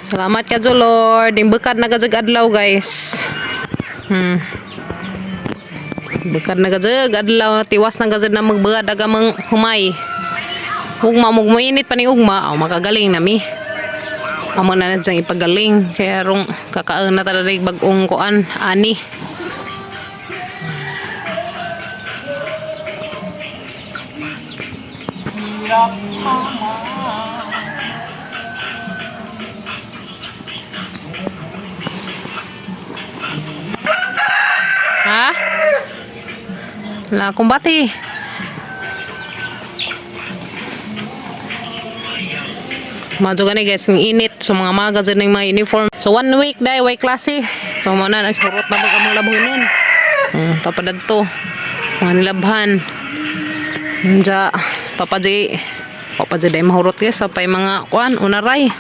Salamat ka Lord. Imbekad na gajag adlaw, guys. Bekad na gajag adlaw, tiwas na gajag na magbagad aga mang humay. Ugma mug moinit pa ni ugma, aw makagaling na mi. Amo na na siyang ipagaling kaya rong kakaon na talaga bag-ong kuan ani. Ha? La kumbati. Madyo gani guys, ang init. So mga maga dyan yung mga uniform. So one week dahil, way klase. So mo na, nagsurot na bag among labhonon. Tapadad to. Mga nilabhan. Nja, papadji. Papadji dahil mahurot guys. Sa pa'y mga kuan, unaray.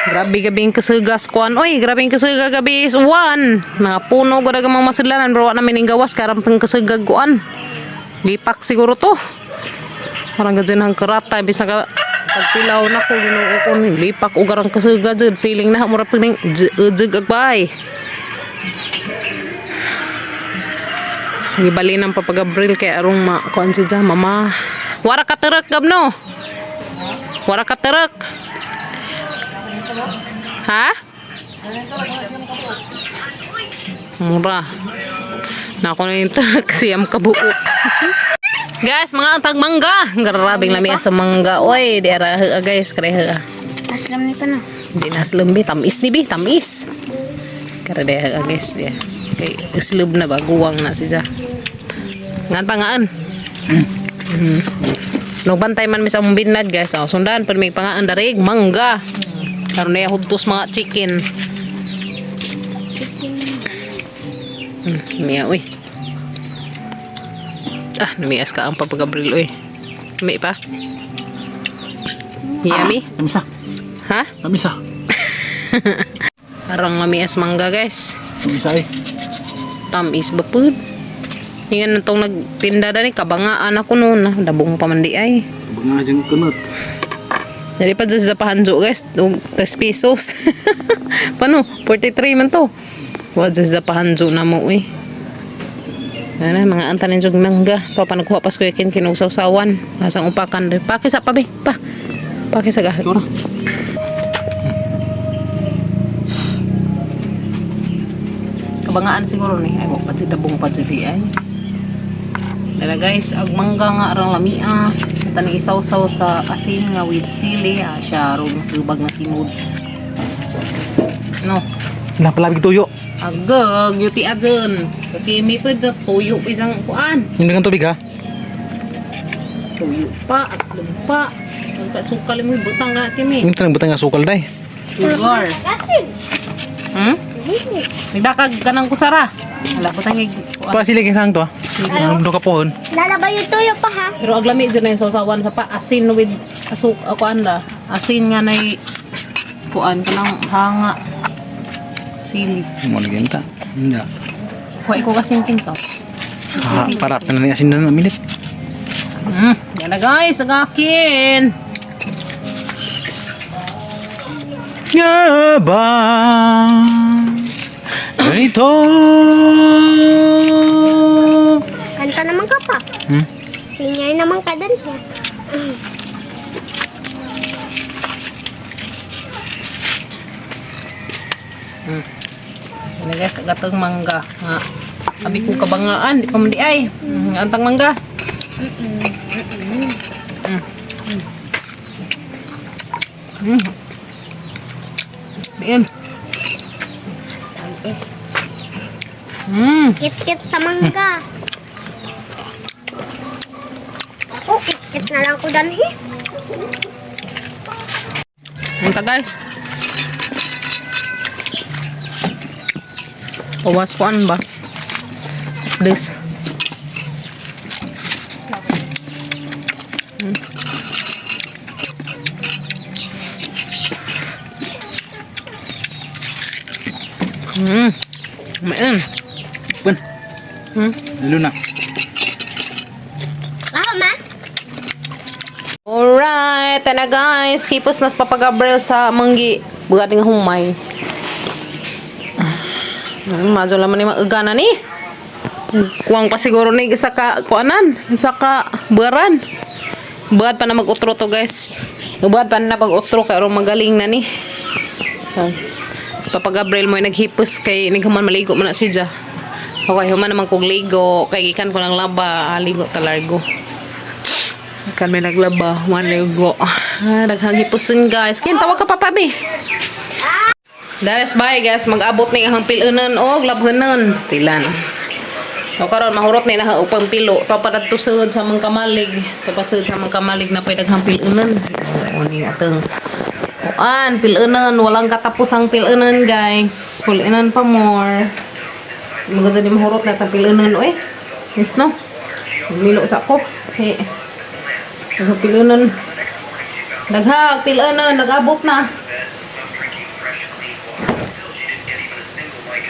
Grabe gabi ang kasugas kuan. Oy, grabe ang kasuga gabi is one. Mga puno gud ang mga masidlanan bro, wa namin ning gawas karon pang kasugag kuan. Lipak siguro to. Parang gadyan ang karata bisan ka pagpilaw na ko Ginoo ko ni lipak og arang kasuga jud feeling na mura pa ning jug agbay. Gibali ng Papa Gabriel kay arong ma kuan si dyan, mama. Wara ka terak gab no? Wara ka terak. Ha? Mura. Nako na yung truck, siyam kabuo. Guys, mga antag mangga. Grabing lami sa mangga. Oy, di ara hea guys, kare hea. Aslam ni pa na. Di na slum bi, tamis ni bi, tamis. Kare di hea guys, di. Kay islub na ba guwang na siya. Ngan pa ngaan. Nagbantay man mi sa among binlad guys. Oh, sundan pa may pangaan darig mangga. Karon na hudtos mga chicken. Miya uy. Ah, namias ka ang Papa Gabriel uy. Mi pa. Yummy? Lamisa. Ha? Lamisa. Arang lamias mangga guys. Lamisa eh. Tamis ba pud? Ingan na tong nagtinda dani kabangaan ako noon. Ah. Dabong pa man di ay. Nga dyan kunot. Dali pa dyan sa pahanjo guys, og 3 pesos. Paano? 43 man to. Wa dyan sa pahanjo na mo eh. Ano, mga antanin jug mangga. Pa pa nagkuha pas kuya kin kinusawsawan. Asang upakan rin. Pakisa pa be, pa. Pakisa ga. Tura. Kabangaan siguro ni. Ay, wa pa dyan dabong pa dyan di ay. Dala guys, ag mangga nga arang lamia. Tani isawsaw sa asin nga with sili. Ah, siya ron tubag na sinod. No. Napalabig tuyo. Agag, yuti adyan. Kami pa dyan, tuyo pa isang kuan. Hindi kang tubig ha? Tuyo pa, aslum pa. Nagpasukal mo yung butang nga kimi. Yung tanang butang nga sukal day. Sugar. Asin. Linis. Nagdakag ka ng kusara. Wala butang yung kuan. Pa sila kisang to ha? Ano do ka pohon? Lalabay yung tuyo pa ha. Pero aglami dyan na yung sausawan sa pa. Asin with asuk, kuan ra. Asin nga na kuan ka ng hanga. Sili. Mo lagi ta. Hindi. Kuha ko kasing king to. Ah, parap na ni asin na na minute. Yan na guys, ang akin. Nga ba? Ganito. Kanta naman ka pa. Hmm? Singer naman ka dun. Ha? Yan na guys, gatong mangga. Nga. Abi ko kabangaan, di pa man di ay. Antang mangga. Ayan. Kit-kit sa mangga. Ako, kit-kit na lang ko dan he. Punta guys. Pawas ko ano ba? This. Main. Pun. Lalo na. Ako ma. Alright. Tana guys, hipos nas Papa Gabriel sa manggi bugat nga humay. Majo laman ni maugana ni. Kuwang pa siguro ni isa ka kuanan, isa ka buwaran. Buhat pa na mag-utro to guys. Buhat pa na pag-utro kay aron magaling na ni. Ah. Papa Gabriel mo naghipos kay naghuman maligo man na siya. Okay, human naman kog ligo kay gikan ko lang laba, ah, ligo talargo. Kan may naglaba, human ligo. Ah, daghang hipuson guys. Kin tawag ka papa be. Dares bye guys, mag-abot ni ang pilunan og labhanon. Tilan. O karon mahurot ni na upang pilo. Papadadto sud sa mga kamalig. Papasud sa mga kamalig na pwede daghang pilunan. O ni atong kuan pilunan, walang katapusang pilunan guys. Pilunan pa more. Maganda ni mahurot na itang pilunan oy. Yes no. Milo sa ko. Okay. Daghang pilunan. Daghang pilunan nag-abot na.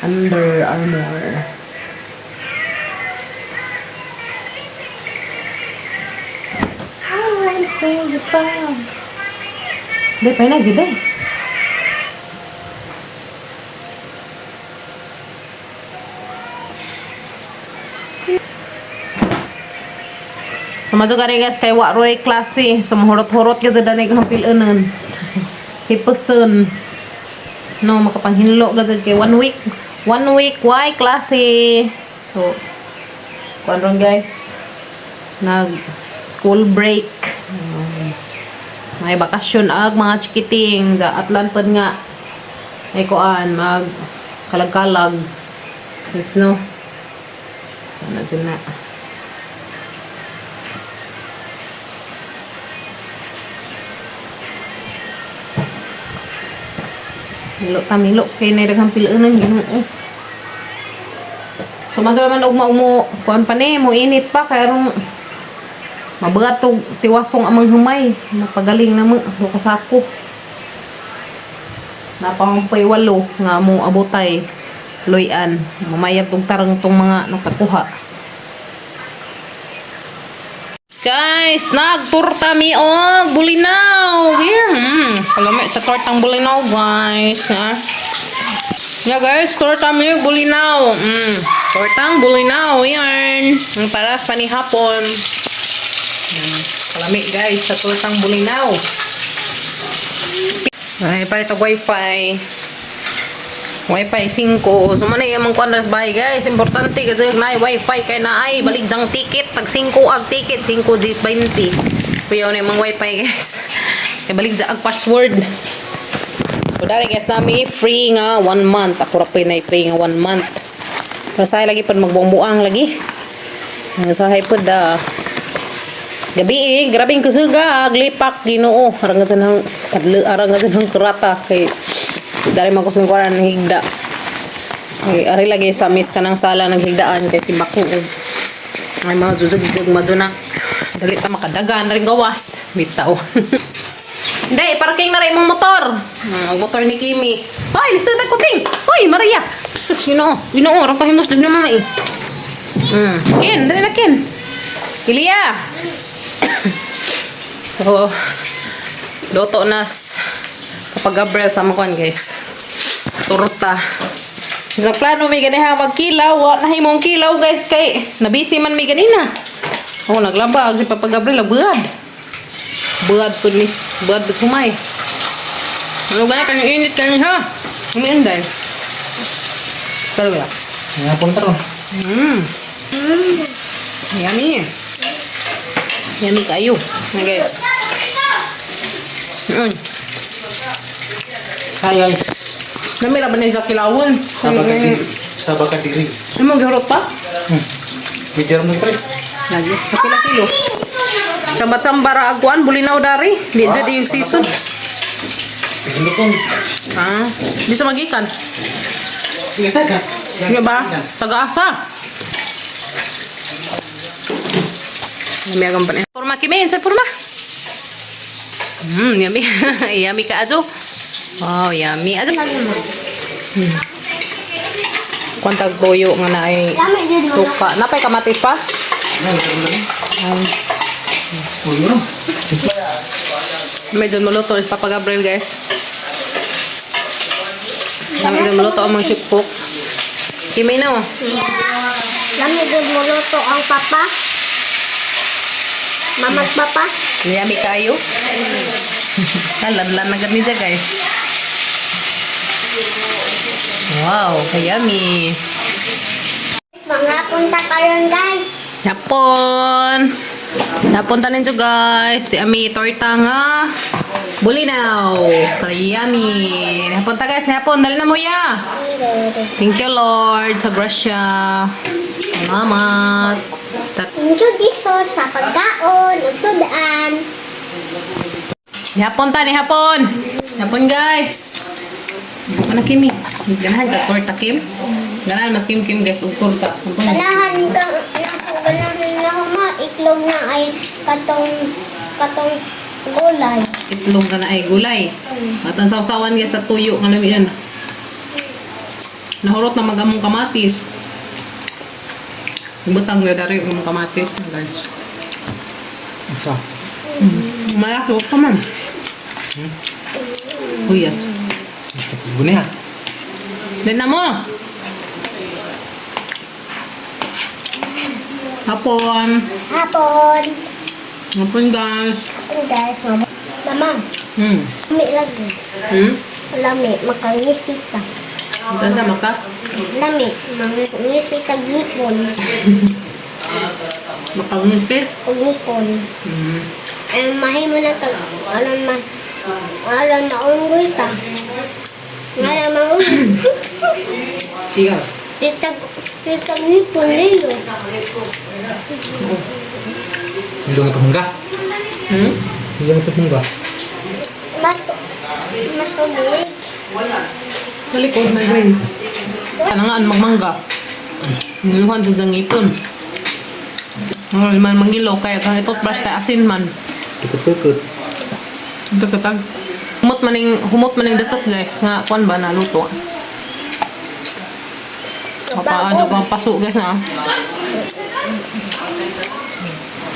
Under Armour. I say goodbye. Di, pa na, Jide. So, madyo ka rin guys, kay Waroy klase. So, mahurot-hurot ka dyan na ikaw pilunan. Hipusun. No, makapanghinlo ka dyan kay one week. One week, why klase? So, kuan ron guys. Nag school break. May bakasyon ag mga chikiting da atlan pod nga ay kuan mag kalag-kalag. Yes no. So na dyan na. Milo ta milo kay na daghang pilunan Ginoo. So man man og maumo kuan pa ni mo init pa kay arong mabugat tog tiwas tong amang humay mapagaling na mo kasako. Napangampay walo nga mo abotay luyan mamayad tong tarang tong mga nakakuha. Guys, nagturta mi og bulinaw. Yeah. Kalami sa tortang bulinaw, guys. Ha? Yeah, guys, torta mi og bulinaw. Tortang bulinaw, yan. Ang paras pa ni hapon. Kalami, guys, sa tortang bulinaw. Ay, palit og wifi. Wi-Fi 5. So man ay among kuan ras bahay guys. Importante kasi na wifi kay na ay balik jang ticket tag 5 ag ticket 5 Gs 20. Kuya na imong wifi guys. Kay balik ja ag password. So dali guys nami free nga 1 month. Ako ra po na free nga 1 month. Pero sahay lagi pud magbuang-buang lagi. Sahay pud da. Gabi eh, grabe ang kasuga, lipak Ginoo. Arang nga sa kadlo, arang nga sa kerata kay dari man ko sa kuwaran higda. Ay, ari lagi sa miss ka ng sala naghigdaan kay si Bako. Ay mga zuzag maduna. Dali ta makadagan na rin gawas. Bitaw. Hindi, parking na rin imong motor. Ang motor ni Kimi. Hoy, lisod na kuting. Hoy, Maria. Sus, Ginoo, Ginoo, ra pahimos din naman eh. Kin, dali na kin. Ilya. So, luto nas kapag Gabriel sa mga guys. Turta. Sa plano may ganiha magkilaw, wa na himong kilaw guys kay nabisi man may ganina. Oh, naglaba si Papa Gabriel buad. Buad pud ni, buad pud sumay. Ano gani kang init kami ha? Umiinday. Kalwa. Nga punta ron. Yummy. Yummy kayo. Ayan, guys. Hi guys. Nami ra ba ni sa kilawon? Sa Bakadiri. Sa Bakadiri. Ano mo gihurot pa? Medyo rin pre. Lagi. Sa pila kilo. Chamba-chamba ra agwan bulinaw dari. Di jud yung season. Hindi ko. Ah, di sa magikan. Sige taga. Sige ba? Taga-asa. Yummy agam pa ni. Porma kimi, insert porma. Yummy. Yummy ka ajo. Wow, yummy. Ajo. Kwantag toyo nga na ay Lami jud mo. tuka. Napay kamatis pa? Uy, ron. Medyo maluto is Papa Gabriel, guys. Medyo maluto ang mga chipcook. Kimay na oh. Lami gud mo luto ang papa. Mama at papa. Yummy kayo. Lanlan na gani siya, guys. Wow, yummy. Mga punta karon, guys. Yapon! Yapon tanin nyo, guys. Di ami torta nga. Bulinaw. Yummy. Yapon ta, guys. Yapon. Dali na mo ya. Thank you, Lord, sa grasya. Salamat. Thank you, Jesus, sa pagkaon ug sudan. Yapon ta ni hapon. Yapon, guys. Ano, Kimi? Ganahan ka torta, Kim? Ganahan mas Kim Kim, guys, ug torta. Sampung. Ganahan ka ganahan na ako ma itlog na ay katong katong gulay. Itlog ka na ay gulay. At ang sawsawan, guys, sa tuyo nga lami yan. Nahurot na magamong kamatis. Butang nga dari ang kamatis, guys. Isa. Malaki pa man. Oh, yes. Guni ha. Dali na mo! Hapon! Hapon. Hapon, guys. Hapon, guys. Mama, lami lagi. Lami, makangisi ka. Saan sa maka? Lami, mangisi ka ngipon. Makangisi? Ug ngipon. Ay, mahimo na tag aron ma aron maunggoy ta. Nga maunggoy. Ikaw. Titag titag ngipon lilo. Hindi nga pamungga. Hmm? Hindi nga pamungga. Mato matubig. Malikod na green. Sana nga ang magmangga. Niluhan sa diyang ipon. Ang man mangilo kaya kang toothbrush tayo asin man. Dukot-dukot. Ito katag. Humot maning datot, guys, nga kuan ba naluto. Papaano ko ang paso, guys, na.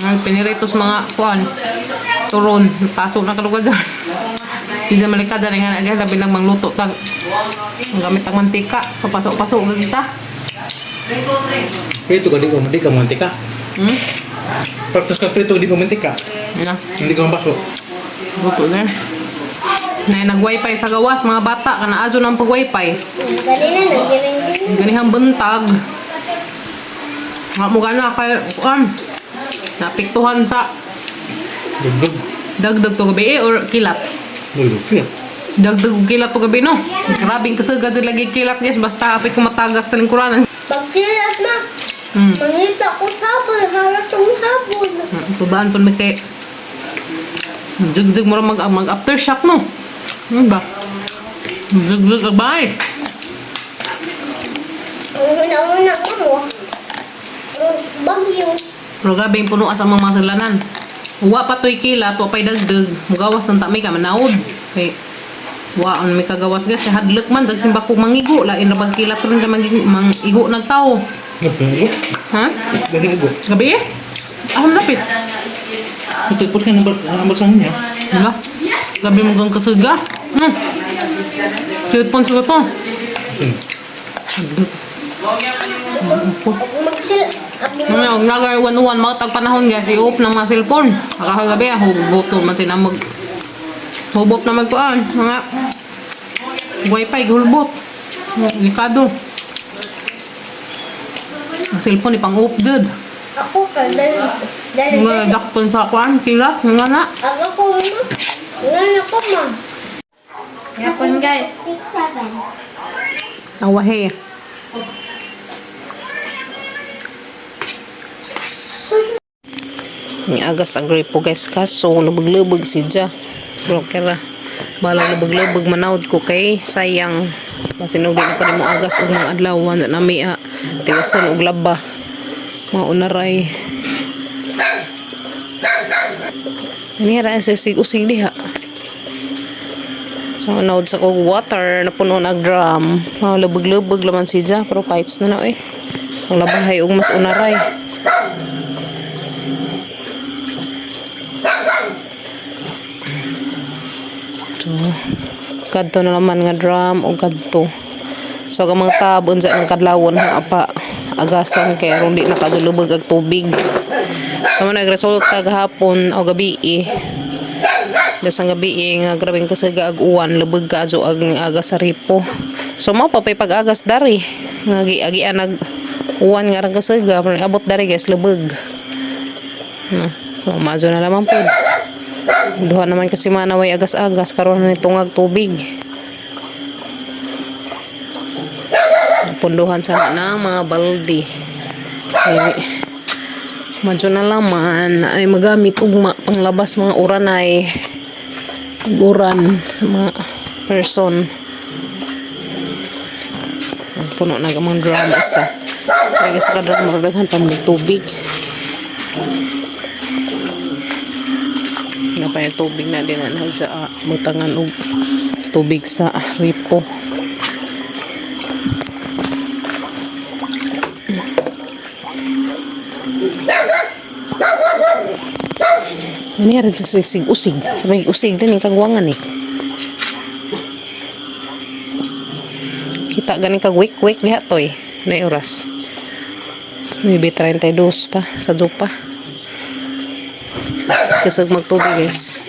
Ay, piniritos mga kuan. Turon, paso na kalugad dyan. Hindi malikad dyan nga na, guys, labi lang mangluto tag. Ang gamit ang mantika. So paso-paso gagita. Prito ka, di ka mantika. Practice ka prito, di mo mantika. Na, Hindi ka mabaso. luto na. Na nag-wifi sa gawas mga bata kana adyo nang pag-wifi. Gani na nagireng. Ganihang buntag. Nga mo gana kay kuan. Napiktuhan sa Dugdug. dagdag to gabi eh, or kilat. Dugdug. Kaya. Dagdag og kilat to gabi no. Grabing kasagad sa lagi kilat, guys, basta apit ko matagak sa lingkuranan. Pagkilat ma, mangita ko sabon, halatong sabon. Tubaan pun mi kay Jug-jug mo mag mag aftershock no. Ano ba? Jug-jug ang bahay. Ang una-una mo, ang bagyo. Pero grabe yung puno sa mga masalanan. Wa pa to'y kilat, wa pa'y dagdag. Mugawas ng tami ka, manaod. Kay, wa ang may kagawas, guys. Kay hadlok man, dag simba kong mangigo. Lain na pag kilat ron ka mangigo nagtao. Nagpanago. Ha? Ganago. Gabi eh? Aham lapit. Ito, put ka number, number sa niya. Diba? Gabi mo kang kasuga. Cellphone sa to. Hmm. Magsil, Ano, huwag nagay one-one, mga tagpanahon, guys, i-off ng mga cellphone. Kakagabi, ah, hubuto man sila mag... Hubot na magtuan, mga wifi, hulbot. Delikado. Ang cellphone, ipang-off good. Ako ka, dali, dali, Mga dali. dakpon sa kuan, kila, nga na. Ako ko, ma. Nga ako, ma. Yapon, guys. 6, 7. Awahe. Ni agas ang gripo, guys, kaso lubog-lubog si Ja. Pero kira balang lubog-lubog manawd ko kay sayang masinugi na pa mo agas og mga adlaw na nami ah, tiwason og laba. Mga unaray. Ani ra sa sig-usig diha. So, naod sa kog water, napuno na ang drum. Mga lubog-lubog laman si Ja, pero fights na na eh. Ang labahay og mas unaray. So, kadto na naman nga drum o kadto. So, ang mga tab unsa ng kadlawon ha pa agasan kay aron di nakadulubog ag tubig. So, mo nagresulta gahapon o gabi eh. Dasang gabi eh, nga grabeng kasaga ag uwan, lubog ka azo ag aga sa ripo. So mao pa pay pag-agas dari. Nga gi-agian nag uwan nga rang kasaga, pero abot dari guys, lubog. So mazo na lamang po. Duha naman kasi manaway agas-agas karon na nitungag tubig. Punduhan sana ng mga balde. Kay madyo na laman ay magamit ugma panglabas mga uranay, uran mga person. Puno na ang mga drum isa kaya sa ka drum daghan pa mga tubig na kaya tubig na din na sa butangan og tubig sa ripo. Ano yan? Sa usig. Sa may usig din yung kagwangan eh. Kita ganing kag wik-wik diha to eh. Ano yung oras? 9:32 pa. Sa dupa. Kasag magtubig, guys.